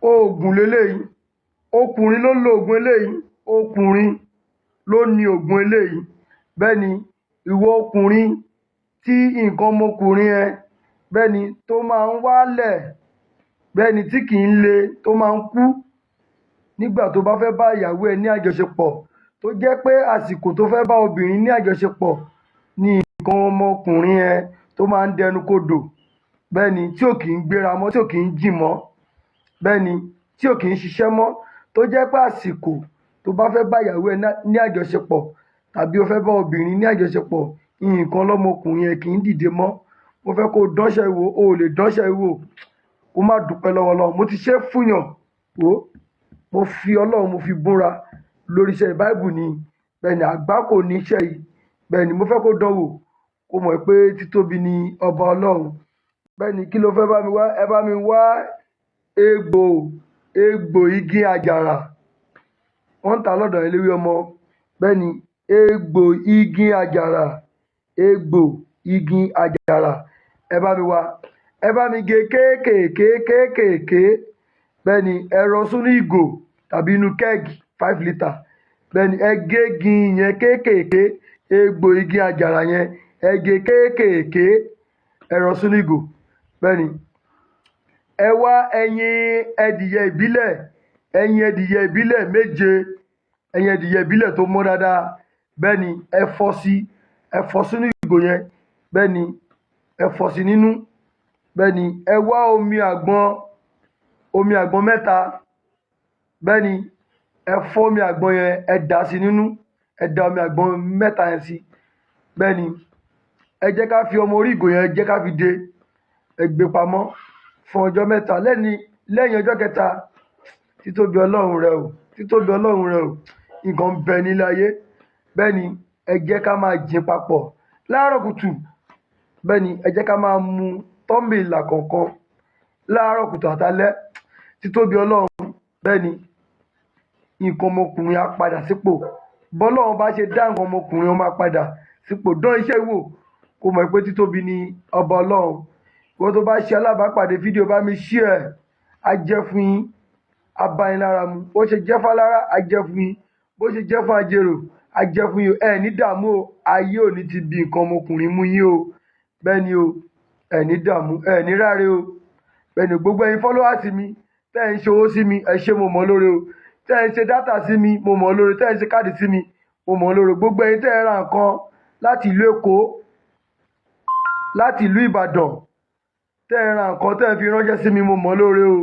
Oògùn leléyìí, ọkùnrin ló ń lo ògùn eléyìí, ọkùnrin ló ní ògùn eléyìí. Bẹ́ẹ̀ ni, ìwọ ọkùnrin tí nǹkan ọmọkùnrin ẹ, bẹ́ẹ̀ ni, tó máa ń wálẹ̀, bẹ́ẹ̀ ni, tí kì í le, tó máa ń kú nígbà tó bá fẹ́ bá ìyàwó ẹ ní àjọṣepọ̀, tó jẹ́ pé àsìkò tó fẹ́ bá obìnrin ní àjọṣepọ̀ ni nǹkan ọmọkùnrin ẹ tó máa ń dẹnu kodò, bẹ́ẹ̀ ni, tí ò kì í gbéra mọ́, tí ò kì í jìn mọ́, bẹ́ẹ̀ ni, tí ò kì í ṣiṣẹ́ mọ́, tó jẹ́ pé àsìkò tó bá fẹ́ bá ìyàwó ẹ ní àjọṣepọ̀ tàbí o fẹ́ bá obìnrin ní àjọṣepọ̀, nǹkan lọ́mọkùnrin ẹ kì í dìde mọ́. Mo fẹ́ kó o dánṣẹ́ wò, o ò lè dánṣẹ́ wò kó má dúpẹ́ lọ́wọ́ Ọlọ́run. Mo ti ṣe é fúnyàn wò, mo fi Ọlọ́run mo fi búra lórí iṣẹ́ Báíbù ni. Bẹ́ẹ̀ ni, àgbákò ní iṣẹ́ yìí. Bẹ́ẹ̀ ni, mo fẹ́ kó dán wò kó mọ̀ pé títóbi ni ọba Ọlọ́run. Bẹ́ẹ̀ ni, kí ló fẹ́ bá mi wá? Ẹ bá mi wá egbò, egbò igi àjàrà. Wọ́n ń tà lọ́dọ̀ eléwé ọmọ. Bẹ́ẹ̀ ni, egbò igi àjàrà, egbò igi àjàrà. Ẹ bá mi wá, ẹ bá mi gé kéékèèké kéékèèké. Bẹ́ẹ̀ ni, ẹ rọ sínú ìgò tàbí inú kẹ́ẹ̀gì 5 litre. Bẹ́ẹ̀ ni, ẹ gé igi yẹn kéékèèké, egbò igi àjàrà yẹn, ẹ gé kéékèèké, ẹ rọ sínú ìgò. Bẹ́ẹ̀ ni, ẹ wá ẹyin ẹdìyẹ ìbílẹ̀, ẹyin ẹdìyẹ ìbílẹ̀ 7, ẹyin ẹdìyẹ ìbílẹ̀ tó mọ́ dáadáa. Bẹ́ẹ̀ ni, ẹ fọ́ sí, ẹ fọ́ sínú ìgò yẹn. Bẹ́ẹ̀ ni, ẹ fọ́ sí nínú. Bẹ́ẹ̀ ni, ẹ wá omi àgbọn, omi àgbọn 3. Bẹ́ẹ̀ ni, ẹ fọ́ omi àgbọn yẹn, ẹ dà sí nínú, ẹ da omi àgbọn 3 yẹn sí. Bẹ́ẹ̀ ni, ẹ jẹ́ ká fi ọmọ orí ìgò yẹn, jẹ́ ká fi de, ẹ gbé pamọ́ fún ọjọ́ 3. Lẹ́yìn ọjọ́ kẹta, títóbi Ọlọ́run rẹ o, títóbi Ọlọ́run rẹ o, nǹkan ń bẹ nílé ayé. Bẹ́ẹ̀ ni, ẹ jẹ́ ká máa jìn papọ̀ láàárọ̀ kùtù. Bẹ́ẹ̀ ni, ẹ jẹ́ ká máa mu tọ́ḿbìlà kọ̀ọ̀kan láàárọ̀ kùtù àtàlẹ́. Títóbi Ọlọ́run. Bẹ́ẹ̀ ni, nǹkan ọmọkùnrin á padà sípò. Bọ́lọ́run bá ṣe dá nǹkan ọmọkùnrin, ó máa padà sípò. Dán iṣẹ́ wò kó mọ̀ pé títóbi ni ọba Ọlọ́run. Ìwọ tó bá ṣe alábàápàdé fídíò, bá mi share, á jẹ́ fún yín, á bá yín lára mu. Bó ṣe jẹ́ fálára, á jẹ́ fún yín. Bó ṣe jẹ́ fún ajérò, á jẹ́ fún yín. Ẹ ní dààmú o, ayé ò ní ti bí nǹkan ọmọkùnrin mú yín o. Bẹ́ẹ̀ ni o, ẹ ní dààmú, ẹ ní ráre o. Bẹ́ẹ̀ ni, gbogbo ẹ̀yin followers mi tẹ́ ẹ̀ ń ṣe owó sí mi, ẹ ṣé, mo mọ̀ lóore o. Tẹ́ ẹ̀ ń ṣe data sí mi, mo mọ̀ lóore. Tẹ́ ẹ̀ ń ṣe káàdì sí mi, mo mọ̀ lóore. Gbogbo ẹ̀yin tẹ́ ẹ̀ ra nǹkan láti ìlú Èkó, láti ìlú Ìbàdàn, tẹ́ ẹ̀ ra nǹkan tẹ́ ẹ̀ fi ránṣẹ́ sí mi, mo mọ̀ lóore o.